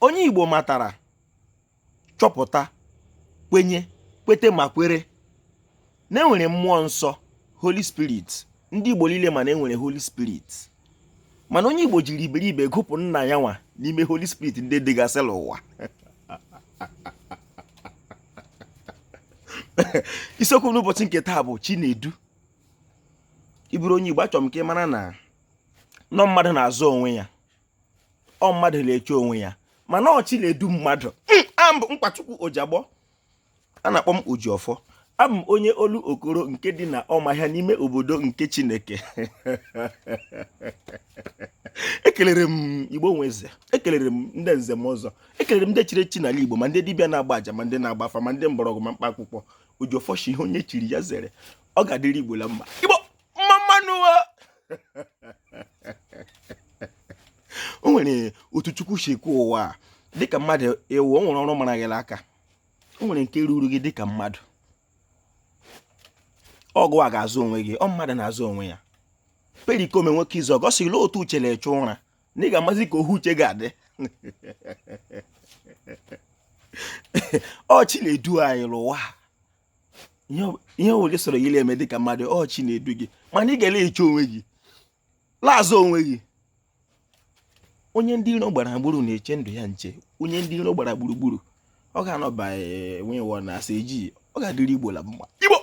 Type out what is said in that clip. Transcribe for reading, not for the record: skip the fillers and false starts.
Onye Igbo matara, chọpụta, kwenye, kwete ma kwere na enwere mmụọ nsọ, Holy Spirit. Ndị Igbo niile ma na enwere Holy Spirit, mana onye Igbo jiri iberibe gụpụ nna ya nwa n'ime Holy Spirit ndị dịgasị n'ụwa. Isiokwu n'ụbọchị nke taa bụ Chinedu. Ị bụrụ onye Igbo, achọrọ m ka ị mara na nọ mmadụ na-azọ onwe ya, ọ mmadụ na-eche onwe ya, mana ọ chi na-edu mmadụ. Abụ m Nkwachukwu Ojiagbọ, a na-akpọ m Ojiọfọ. Abụ m onye Olokoro nke dị na Ọmahịa n'ime obodo nke Chineke. Ekelere m Igbo nwe eze, ekelere m ndị nze m ọzọ, ekelere m ndị chiri echi n'ala Igbo, ma ndị dibịa na-agba aja, ma ndị na-agba afa, ma ndị mgbọrọgwụ, ma mkpa akwụkwọ. Ojiọfọ shi ihe onye chiri ya zere, ọ ga-adịrị Igbo la mma. Igbo mma mma nụ. O nwere otu Chukwu si ekwu ụwa a dịka mmadụ ewu, o nwere ọrụ mara gị aka, o nwere nke ruru gị dịka mmadụ. Ọ gụwa ga-azọ onwe gị, ọ mmadụ na-azọ onwe ya. Pericoma nwoke izu ọgọ sị otu uche na-eche ụra na ị ga-amazi ka ohu uche ga-adị. Ọ chi na-edu anyị n'ụwa. Ihe ọ bụla sọrọ gị eme dịka mmadụ, ọ chi na-edu gị, mana ị ga na-eche onwe gị, la-azọ onwe gị. Onye ndị iro gbara gburu na-eche ndụ ya nche, onye ndị iro gbara gburugburu ọ ga-anọba enwe ụwa na asa eji. Ọ ga-adịrị Igbo la mma. Igbo.